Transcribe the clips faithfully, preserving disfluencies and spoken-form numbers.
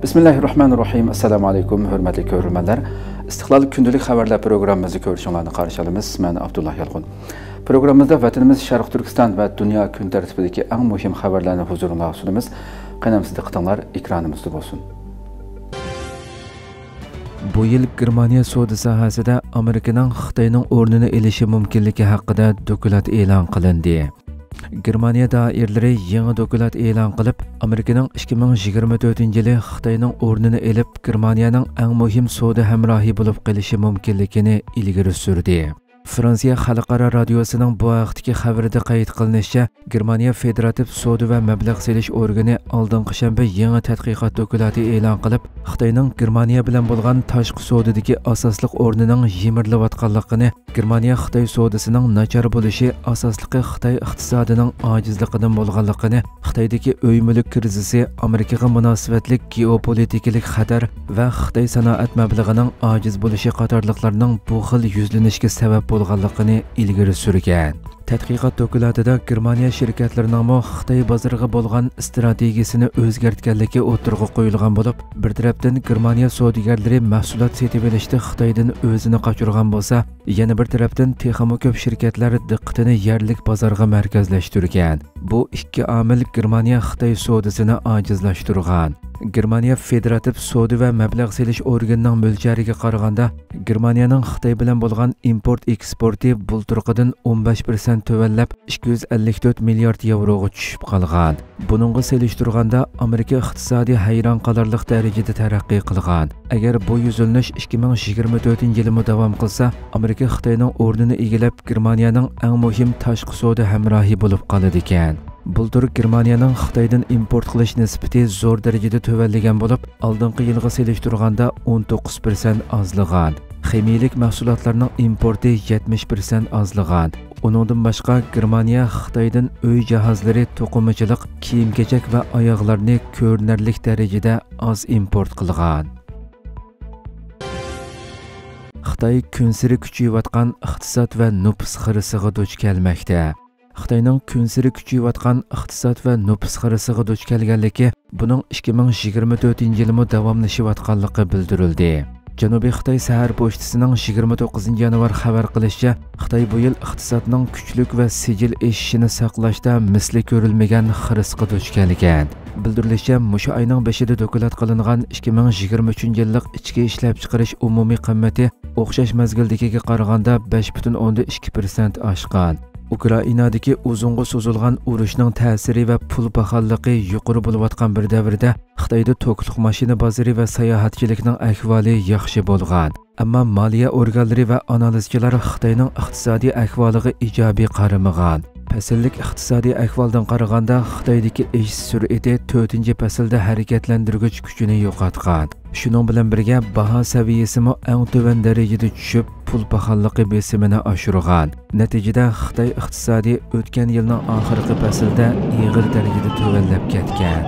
بىسمىللاھىررەھمانىررەھىم. ئەسسالامۇ ئەلەيكۇم، ھۆرمەتلىك كۆرۈرمەنلەر. ئىستىقلال كۈندىلىك خەۋەرلەر پروگراممىمىزنى كۆرۈشۈڭلارنى قارشى ئالىمىز. مەن ئابدۇللا يالقۇن. پروگراممىمىزدا ۋەتىنىمىز شەرقىي تۈركىستان ۋە دۇنيا كۈن تەرتىپىدىكى ئەڭ مۇھىم خەۋەرلەرنى ھۇزۇرۇڭلارغا سۇنىمىز. قېنى ئەمىسە دىققىتىڭلار ئېكرانىمىزدا بولسۇن. بۇ يىل گېرمانىيە سودا ساھەسىدە ئامېرىكىنىڭ خىتاينىڭ ئورنىنى ئېلىشى مۇمكىنلىكى ھەققىدە دوكلات ئېلان قىلىندى. گېرمانىيە دائىرىلىرى يېڭى دوكلات ئېلان قىلىپ، ئامېرىكىنىڭ ئىككى مىڭ يىگىرمە تۆتىنچى يىلى خىتاينىڭ ئورنىنى ئېلىپ، گېرمانىيەنىڭ ئەڭ مۇھىم سودا ھەمراھى بولۇپ قېلىشى مۇمكىنلىكىنى ئىلگىرى سۈردى. فرانسىيە خەلقئارا رادىيوسىنىڭ بۇ ھەقتىكى خەۋىرىدە قەيت قىلىنىشىچە، گېرمانىيە فېدېراتىپ سودا ۋە مەبلەغ سېلىش ئورگىنى ئالدىنقى شەنبە يېڭى تەتقىقات دوكلاتى ئېلان قىلىپ، خىتاينىڭ گېرمانىيە بىلەن بولغان تاشقى سودىدىكى ئاساسلىق ئورنىنىڭ يىمىرىلىۋاتقانلىقىنى، گېرمانىيە خىتاي سودىسىنىڭ ناچار بولۇشى ئاساسلىقى خىتاي ئىقتىسادىنىڭ ئاجىزلىقىدىن بولغانلىقىنى، خىتايدىكى ئۆي مۈلۈك كىرىزىسى ئامېرىكىغا مۇناسىۋەتلىك گېئوپولىتىكىلىق خەتەر ۋە خىتاي سانائەت مەبلىغىنىڭ ئاجىز بولۇشى قاتارلىقلارنىڭ بۇ خىل يۈزلىنىشكە سەۋەب بولغانلىقىنى ئىلگىرى سۈرگەن. تەتقىقات دوكلاتىدا گېرمانىيە شىركەتلىرىنىڭمۇ خىتاي بازىرىغا بولغان ئىستراتېگىيىسىنى ئۆزگەرتكەنلىكى ئوتتۇرىغا قويۇلغان بولۇپ، بىر تەرەپتىن گېرمانىيە سودىگەرلىرى مەھسۇلات سېتىۋېلىشتا خىتايدىن ئۆزىنى قاچۇرغان بولسا، يەنە بىر تەرەپتىن تېخىمۇ كۆپ شىركەتلەر دىققىتىنى يەرلىك بازارغا مەركەزلەشتۈرگەن. بۇ ئىككى ئامىل گېرمانىيە خىتاي سودىسىنى ئاجىزلاشتۇرغان. گېرمانىيە فېدېراتىپ سودا ۋە مەبلەغ سېلىش ئورگىنىنىڭ مۆلچەرىگە قارىغاندا، گېرمانىيەنىڭ خىتاي بىلەن بولغان ئىمپورت ئېكسپورتى بۇلتۇرقىدىن ئون بەش پىرسەنت تۆۋەنلەپ، ئىككى يۈز ئەللىك تۆت مىليارد ياۋروغا چۈشۈپ قالغان. بۇنىڭغا سېلىشتۇرغاندا، ئامېرىكا ئىقتىسادى ھەيران قالارلىق دەرىجىدە تەرەققىي قىلغان. ئەگەر بۇ يۈزلىنىش ئىككى مىڭ يىگىرمە تۆتىنچى يىلىمۇ داۋام قىلسا، ئامېرىكا خىتاينىڭ ئورنىنى ئىگىلەپ، گېرمانىيەنىڭ ئەڭ مۇھىم تاشقى سودا ھەمراھى بولۇپ قالىدىكەن. بۇلتۇر گېرمانىيەنىڭ خىتايدىن ئىمپورت قىلىش نىسبىتى زور دەرىجىدە تۆۋەنلىگەن بولۇپ، ئالدىنقى يىلغا سېلىشتۇرغاندا ئون توققۇز پىرسەنت ئازلىغان. خىمىيىلىك مەھسۇلاتلارنىڭ ئىمپورتى يەتمىش پىرسەنت ئازلىغان. ئۇنىڭدىن باشقا، گېرمانىيە خىتايدىن ئۆي جاھازلىرى، توقۇمىچىلىق، كىيىم-كېچەك ۋە ئاياغلارنى كۆرۈنەرلىك دەرىجىدە ئاز ئىمپورت قىلغان. خىتاي كۈنسېرى كۈچىيىۋاتقان ئىقتىساد ۋە نوپۇس خىرىسىغا دۇچ كەلمەكتە. خىتاينىڭ كۈنسېرى كۈچىيىۋاتقان ئىقتىساد ۋە نوپۇس خىرىسىغا دۇچ كەلگەنلىكى بۇنىڭ ئىككى مىڭ يىگىرمە تۆتىنچى يىلىمۇ داۋاملىشىۋاتقانلىقى بىلدۈرۈلدى. جەنۇبىي خىتاي سەھەر پوچتىسىنىڭ يىگىرمە توققۇزىنچى يانۋار خەۋەر قىلىشىچە، خىتاي بۇ يىل ئىقتىسادنىڭ كۈچلۈك ۋە سىجىل ئېشىشىنى ساقلاشتا مىسلى كۆرۈلمىگەن خىرىسقا دۇچ كەلگەن. بىلدۈرۈلۈشىچە، مۇشۇ ئاينىڭ بېشىدا دوكلات قىلىنغان ئىككى مىڭ يىگىرمە ئۈچىنچى يىللىق ئىچكى ئىشلەپچىقىرىش ئومۇمىي قىممىتى ئوخشاش مەزگىلدىكىگە قارىغاندا بەش پۈتۈن ئوندىن ئىككى پىرسەنت ئاشقان. ئۇكرائىنادىكى ئۇزۇنغا سوزۇلغان ئۇرۇشنىڭ تەسىرى ۋە پۇل پاخاللىقى يۇقىرى بولۇۋاتقان بىر دەۋردە، خىتايدا توكلۇق ماشىنا بازىرى ۋە ساياھەتچىلىكنىڭ ئەھۋالى ياخشى بولغان. ئەمما مالىيە ئورگانلىرى ۋە ئانالىزچىلار خىتاينىڭ ئىقتىسادىي ئەھۋالىغا ئىجابىي قارىمىغان. پەسىللىك ئىقتىسادىي ئەھۋالدىن قارىغاندا، خىتايدىكى ئېشىش سۈرئىتى تۆتىنچى پەسىلدە ھەرىكەتلەندۈرگۈچ كۈچىنى يوقاتقان. شۇنىڭ بىلەن بىرگە، باھا سەۋىيەسىمۇ ئەڭ تۆۋەن دەرىجىدە چۈشۈپ، پۇل پاخاللىقى بېسىمىنى ئاشۇرغان. نەتىجىدە، خىتاي ئىقتىسادى ئۆتكەن يىلنىڭ ئاخىرقى پەسلىدە ئېغىر دەرىجىدە تۆۋەنلەپ كەتكەن.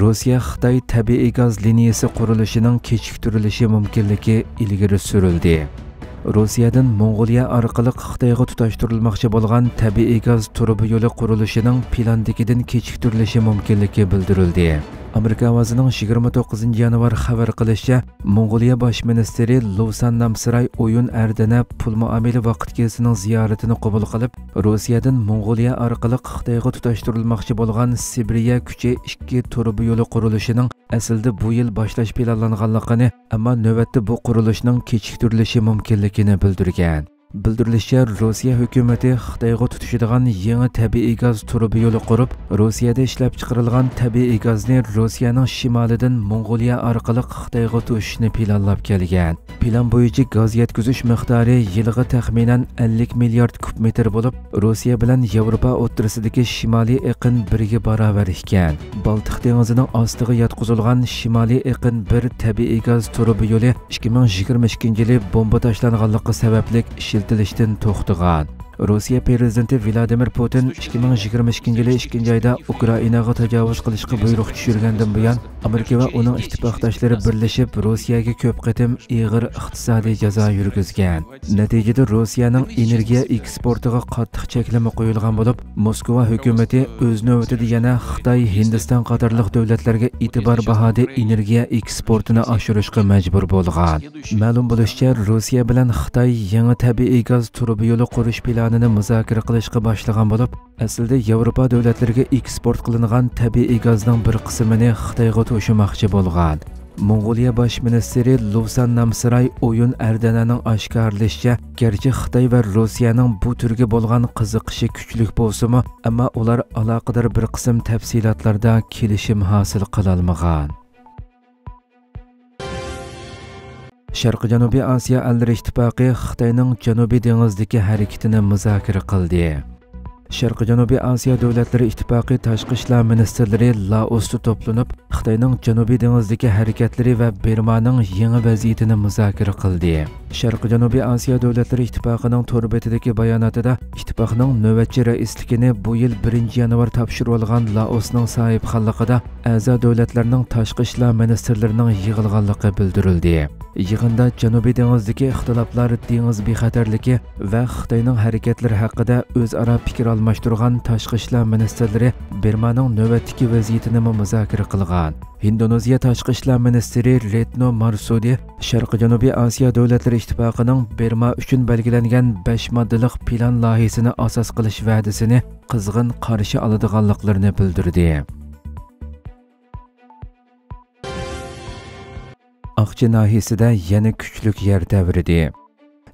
روسىيە خىتاي تەبىئىي گاز لىنىيىسى قۇرۇلۇشىنىڭ كېچىكتۈرۈلۈشى مۇمكىنلىكى ئىلگىرى سۈرۈلدى. روسىيەدىن موڭغۇلىيە ئارقىلىق خىتايغا تۇتاشتۇرۇلماقچى بولغان تەبىئىي گاز تۇرۇبا يولى قۇرۇلۇشىنىڭ پىلاندىكىدىن كېچىكتۈرۈلۈشى مۇمكىنلىكى بىلدۈرۈلدى. ئامېرىكا ئاۋازىنىڭ يىگىرمە توققۇزىنچى يانۋار خەۋەر قىلىشىچە، موڭغۇلىيە باش مىنىستىرى لۇۋسان نامسىراي ئويۇن ئەردەنە پۇل مۇئامىلە ۋاقىت كېسىنىڭ زىيارىتىنى قوبۇل قىلىپ، روسىيەدىن موڭغۇلىيە ئارقىلىق خىتايغا تۇتاشتۇرۇلماقچى بولغان سىبىرىيە كۈچى ئىككى تۇرۇبا يولى قۇرۇلۇشىنىڭ ئەسلىدە بۇ يىل باشلاش پىلانلانغانلىقىنى، ئەمما نۆۋەتتە بۇ قۇرۇلۇشنىڭ كېچىكتۈرۈلۈشى مۇمكىنلىكىنى بىلدۈرگەن. بىلدۈرۈلۈشىچە، روسىيە ھۆكۈمىتى خىتايغا تۇتىشىدىغان يېڭى تەبىئىي گاز تۇرۇبا يولى قۇرۇپ، روسىيەدە ئىشلەپچىقىرىلغان تەبىئىي گازنى روسىيەنىڭ شىمالىدىن موڭغۇلىيە ئارقىلىق خىتايغا توشۇشنى پىلانلاپ كەلگەن. پىلان بويىچە گاز يەتكۈزۈش مىقدارى يىلىغا تەخمىنەن ئەللىك مىليارد كۇب مېتىر بولۇپ، روسىيە بىلەن ياۋروپا ئوتتۇرىسىدىكى شىمالىي ئېقىن بىرگە باراۋەر ئىكەن. بالتىق دېڭىزىنىڭ ئاستىغا ياتقۇزۇلغان شىمالىي ئېقىن بىر تەبىئىي گاز تۇرۇبا يولى ئىككى مىڭ يىگىرمە ئىككىنچى يىلى بومبا تاشلانغانلىقى سەۋەبلىك ئىشلىتىلىشتىن توختىغان. روسىيە پىرېزىدېنتى ۋلادىمىر پۇتىن ئىككى مىڭ يىگىرمە ئىككىنچى يىلى ئىككىنچى ئايدا ئۇكرائىناغا تاجاۋۇز قىلىشقا بۇيرۇق چۈشۈرگەندىن بۇيان، ئامېرىكا ۋە ئۇنىڭ ئىتتىپاقداشلىرى بىرلىشىپ روسىيەگە كۆپ قېتىم ئېغىر ئىقتىسادىي جازا يۈرگۈزگەن. نەتىجىدە روسىيەنىڭ ئېنېرگىيە ئېكسپورتىغا قاتتىق چەكلىمە قويۇلغان بولۇپ، موسكۋا ھۆكۈمىتى ئۆز نۆۋىتىدە يەنە خىتاي، ھىندىستان قاتارلىق دۆلەتلەرگە ئېتىبار باھادا ئېنېرگىيە ئېكسپورتىنى ئاشۇرۇشقا مەجبۇر بولغان. مەلۇم بولۇشىچە، روسىيە بىلەن خىتاي يېڭى تەبىئىي گاز تۇرۇبا يولى قۇرۇش پىلانىنى مۇزاكىرە قىلىشقا باشلىغان بولۇپ، ئەسلىدە ياۋروپا دۆلەتلىرىگە ئېكسپورت قىلىنغان تەبىئىي گازنىڭ بىر قىسمىنى خىتايغا توشۇماقچى بولغان. موڭغۇلىيە باش مىنىستىرى لۇۋسان نامسىراي ئويۇن ئەردەنەنىڭ ئاشكارىلىشىچە، گەرچە خىتاي ۋە روسىيەنىڭ بۇ تۈرگە بولغان قىزىقىشى كۈچلۈك بولسىمۇ، ئەمما ئۇلار ئالاقىدار بىر قىسىم تەپسىلاتلاردا كېلىشىم ھاسىل قىلالمىغان. شەرقىي جەنۇبىي ئاسىيا ئەللىرى ئىتتىپاقى خىتاينىڭ جەنۇبىي دېڭىزدىكى ھەرىكىتىنى مۇزاكىرە قىلدى. شەرقىي جەنۇبىي ئاسىيا دۆلەتلىرى ئىتتىپاقى تاشقى ئىشلار مىنىستىرلىرى لائوستا توپلىنىپ، خىتاينىڭ جەنۇبىي دېڭىزدىكى ھەرىكەتلىرى ۋە بىرمانىڭ يېڭى ۋەزىيىتىنى مۇزاكىرە قىلدى. شەرقىي جەنۇبىي ئاسىيا دۆلەتلىرى ئىتتىپاقىنىڭ تور بېتىدىكى باياناتىدا، ئىتتىپاقنىڭ نۆۋەتچى رەئىسلىكىنى بۇ يىل بىرىنچى يانۋار تاپشۇرۇۋالغان لائوسنىڭ ساھىبخانلىقىدا ئەزا دۆلەتلەرنىڭ تاشقى ئىشلار مىنىستىرلىرىنىڭ يىغىلغانلىقى بىلدۈرۈلدى. يىغىندا جەنۇبىي دېڭىزدىكى ئىختىلاپلار، دېڭىز بىخەتەرلىكى ۋە خىتاينىڭ ھەرىكەتلىرى ھەققىدە ئۆزئارا پىكىر ئالماشتۇرغان تاشقى ئىشلار مىنىستىرلىرى بىرمانىڭ نۆۋەتتىكى ۋەزىيىتىنىمۇ مۇزاكىرە قىلغان. ھىندونېزىيە تاشقى ئىشلار مىنىستىرى رېتنو مارسۇدى شەرقىي جەنۇبىي ئاسىيا دۆلەتلىرى ئىتتىپاقىنىڭ بىرما ئۈچۈن بەلگىلەنگەن بەش ماددىلىق پىلان لايىھىسىنى ئاساس قىلىش ۋەدىسىنى قىزغىن قارشى ئالىدىغانلىقلىرىنى بىلدۈردى. ئاقچى ناھىيەسىدە يەنە كۈچلۈك يەر تەۋرىدى.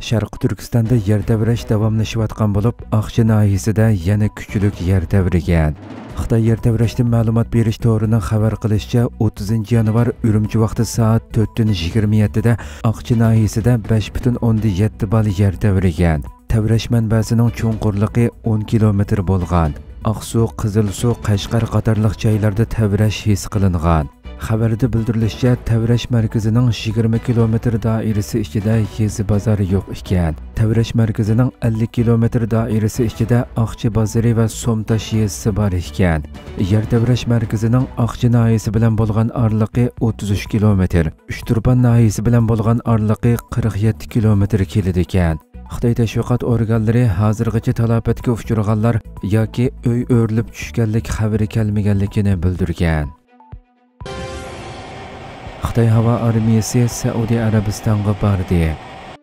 شەرقىي تۈركىستاندا يەر تەۋرەش داۋاملىشىۋاتقان بولۇپ، ئاقچى ناھىيەسىدە يەنە كۈچلۈك يەر تەۋرىگەن. خىتاي يەر تەۋرەشتىن مەلۇمات بېرىش تورىنىڭ خەۋەر قىلىشىچە، ئوتتۇزىنچى يانۋار ئۈرۈمچى ۋاقتى سائەت تۆتتىن يىگىرمە يەتتىدە ئاقچى ناھىيەسىدە بەش پۈتۈن ئوندىن يەتتە بال يەر تەۋرىگەن. تەۋرەش مەنبەسىنىڭ چوڭقۇرلۇقى ئون كىلومېتىر بولغان. ئاقسۇ، قىزىلسۇ، قەشقەر قاتارلىق جايلاردا تەۋرەش ھېس قىلىنغان. خەۋەردە بىلدۈرۈلۈشىچە، تەۋرەش مەركىزىنىڭ يىگىرمە كىلومېتىر دائىرىسى ئىچىدە يېزا بازار يوق ئىكەن. تەۋرەش مەركىزىنىڭ ئەللىك كىلومېتىر دائىرىسى ئىچىدە ئاقچى بازىرى ۋە سومتاش يېزىسى بار ئىكەن. يەر تەۋرەش مەركىزىنىڭ ئاقچى ناھىيەسى بىلەن بولغان ئارىلىقى ئوتتۇز ئۈچ كىلومېتىر، ئۇچتۇرپان ناھىيەسى بىلەن بولغان ئارىلىقى قىرىق يەتتە كىلومېتىر كېلىدىكەن. خىتاي تەشۋىقات ئورگانلىرى ھازىرغىچە تالاپەتكە ئۇچرىغانلار ياكى ئۆي ئۆرۈلۈپ چۈشكەنلىك خەۋىرى كەلمىگەنلىكىنى بىلدۈرگەن. خىتاي ھاۋا ئارمىيەسى سەئۇدى ئەرەبىستانغا باردى.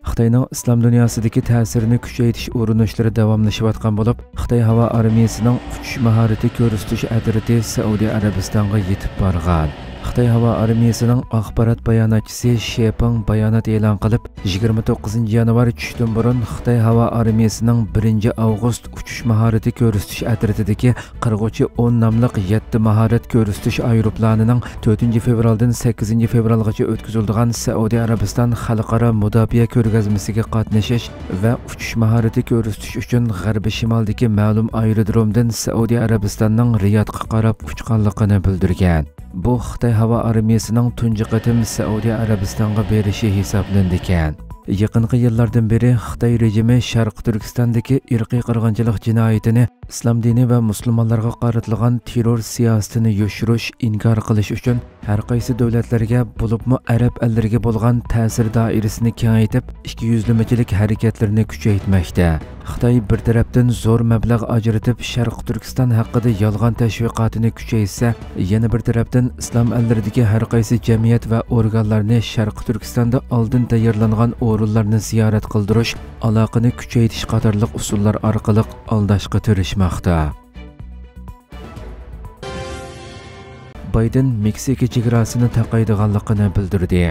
خىتاينىڭ ئىسلام دۇنياسىدىكى تەسىرىنى كۈچەيتىش ئۇرۇنۇشلىرى داۋاملىشىۋاتقان بولۇپ، خىتاي ھاۋا ئارمىيەسىنىڭ ئۇچۇش ماھارىتى كۆرسىتىش ئەترىتى سەئۇدى ئەرەبىستانغا يېتىپ بارغان. خىتاي ھاۋا ئارمىيەسىنىڭ ئاخبارات باياناتچىسى شې پېڭ بايانات ئېلان قىلىپ، يىگىرمە توققۇزىنچى يانۋار چۈشتىن بۇرۇن خىتاي ھاۋا ئارمىيەسىنىڭ بىرىنچى ئاۋغۇست ئۇچۇش ماھارىتى كۆرسىتىش ئەترىتىدىكى قىرغۇچى ئون ناملىق يەتتە ماھارەت كۆرسىتىش ئايروپىلانىنىڭ تۆتىنچى فېۋرالدىن سەككىزىنچى فېۋرالغىچە ئۆتكۈزۈلىدىغان سەئۇدى ئەرەبىستان خەلقئارا مۇداپىئە كۆرگەزمىسىگە قاتنىشىش ۋە ئۇچۇش ماھارىتى كۆرسىتىش ئۈچۈن غەربىي شىمالدىكى مەلۇم ئايرودرومدىن سەئۇدى ئەرەبىستاننىڭ رىيادقا قاراپ ئۇچقانلىقىنى بىلدۈرگەن. بۇ خىتاي ھاۋا ئارمىيەسىنىڭ تۇنجى قېتىم سەئۇدى ئەرەبىستانغا بېرىشى ھېسابلىنىدىكەن. يېقىنقى يىللاردىن بېرى خىتاي رېجىمى شەرقىي تۈركىستاندىكى ئىرقىي قىرغىنچىلىق جىنايىتىنى ئىسلام دىنى ۋە مۇسۇلمانلارغا قارىتىلغان تېررور سىياسىتىنى يوشۇرۇش، ئىنكار قىلىش ئۈچۈن ھەر قايسى دۆلەتلەرگە، بولۇپمۇ ئەرەب ئەللىرىگە بولغان تەسىر دائىرىسىنى كېڭەيتىپ، ئىككى يۈزلىمىچىلىك ھەرىكەتلىرىنى كۈچەيتمەكتە. خىتاي بىر تەرەپتىن زور مەبلەغ ئاجرىتىپ، شەرقىي تۈركىستان ھەققىدە يالغان تەشۋىقاتىنى كۈچەيتسە، يەنە بىر تەرەپتىن ئىسلام ئەللىرىدىكى ھەر قايسى جەمئىيەت ۋە ئورگانلارنى شەرقىي تۈركىستاندا ئالدىن تەييارلانغان ئورۇنلارنى زىيارەت قىلدۇرۇش، ئالاقىنى كۈچەيتىش قاتارلىق ئۇسۇللار ئارقىلىق ئالداشقا تىرىشماقتا. بايدېن مېكسىكا چېگراسىنى تاقايدىغانلىقىنى بىلدۈردى.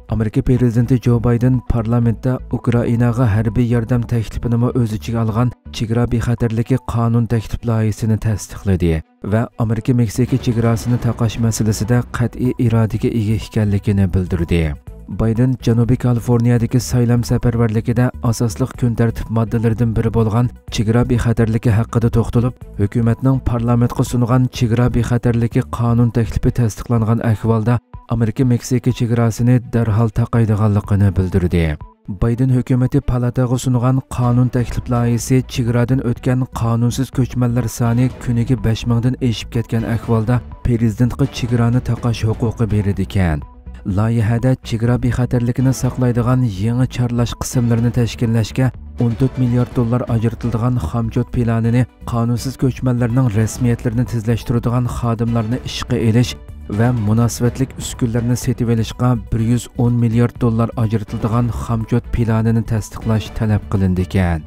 ئامېرىكا پىرېزىدېنتى جو بايدېن پارلامېنتتا ئۇكرائىناغا ھەربىي ياردەم تەكلىپىنىمۇ ئۆز ئىچىگە ئالغان چېگرا بىخەتەرلىكى قانۇن تەكلىپ لايىھىسىنى تەستىقلىدى ۋە ئامېرىكا مېكسىكا چېگراسىنى تاقاش مەسىلىسىدە قەتئىي ئىرادىگە ئىگە ئىكەنلىكىنى بىلدۈردى. بايدېن جەنۇبىي كالىفورنىيەدىكى سايلام سەپەرۋەرلىكىدە ئاساسلىق كۈن تەرتىپ ماددىلىرىدىن بىرى بولغان چېگرا بىخەتەرلىكى ھەققىدە توختىلىپ، ھۆكۈمەتنىڭ پارلامېنتقا سۇنغان چېگرا بىخەتەرلىكى قانۇن تەكلىپى تەستىقلانغان ئەھۋالدا ئامېرىكا مېكسىكا چېگراسىنى دەرھال تاقايدىغانلىقىنى بىلدۈردى. بايدېن ھۆكۈمىتى پالاتاغا سۇنغان قانۇن تەكلىپ لايىھىسى چېگرادىن ئۆتكەن قانۇنسىز كۆچمەنلەر سانى كۈنىگە بەش مىڭدىن ئېشىپ كەتكەن ئەھۋالدا پىرېزىدېنتقا چېگرانى تاقاش ھوقۇقى بېرىدىكەن. لايىھەدە چېگرا بىخەتەرلىكىنى ساقلايدىغان يېڭى چارلاش قىسىملىرىنى تەشكىللەشكە ئون تۆت مىليارد دوللار ئاجرىتىلىدىغان خامچوت پىلانىنى، قانۇنسىز كۆچمەنلەرنىڭ رەسمىيەتلىرىنى تېزلەشتۈرىدىغان خادىملارنى ئىشقا ئېلىش ۋە مۇناسىۋەتلىك ئۈسكۈنىلەرنى سېتىۋېلىشقا بىر يۈز ئون مىليارد دوللار ئاجرىتىلىدىغان خامچوت پىلانىنى تەستىقلاش تەلەپ قىلىنىدىكەن.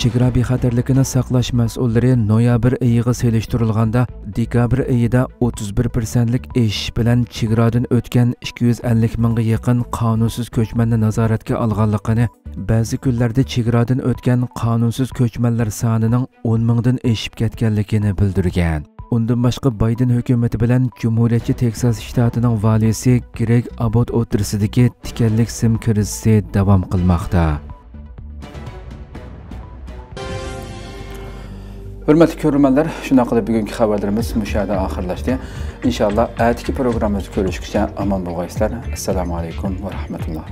چېگرا بىخەتەرلىكىنى ساقلاش مەسئۇللىرى نويابىر ئېيىغا سېلىشتۇرۇلغاندا، دېكابىر ئېيىدا ئوتتۇز بىر پىرسەنتلىك ئېشىش بىلەن چېگرادىن ئۆتكەن ئىككى يۈز ئەللىك مىڭغا يېقىن قانۇنسىز كۆچمەننى نازارەتكە ئالغانلىقىنى، بەزى كۈنلەردە چېگرادىن ئۆتكەن قانۇنسىز كۆچمەنلەر سانىنىڭ ئون مىڭدىن ئېشىپ كەتكەنلىكىنى بىلدۈرگەن. ئۇندىن باشقا، بايدېن ھۆكۈمىتى بىلەن جۇمھۇرىيەتچى تېكساس شتاتىنىڭ ۋالىيسى گرېگ ئاببوت ئوتتۇرىسىدىكى تىكەنلىك سىم كىرىزىسى داۋام قىلماقتا. ھۆرمەتلىك كۆرۈرمەنلەر، شۇنداق قىلىپ بۈگۈنكى خەۋەرلىرىمىز مۇشۇ يەردە ئاخىرلاشتى. ئىنشاللا ئەتىكى پروگراممىمىزدا كۆرۈشكىچە ئامان بولغايسىلەر. ئەسسالامۇ ئەلەيكۇم ۋە رەھمەتۇللا.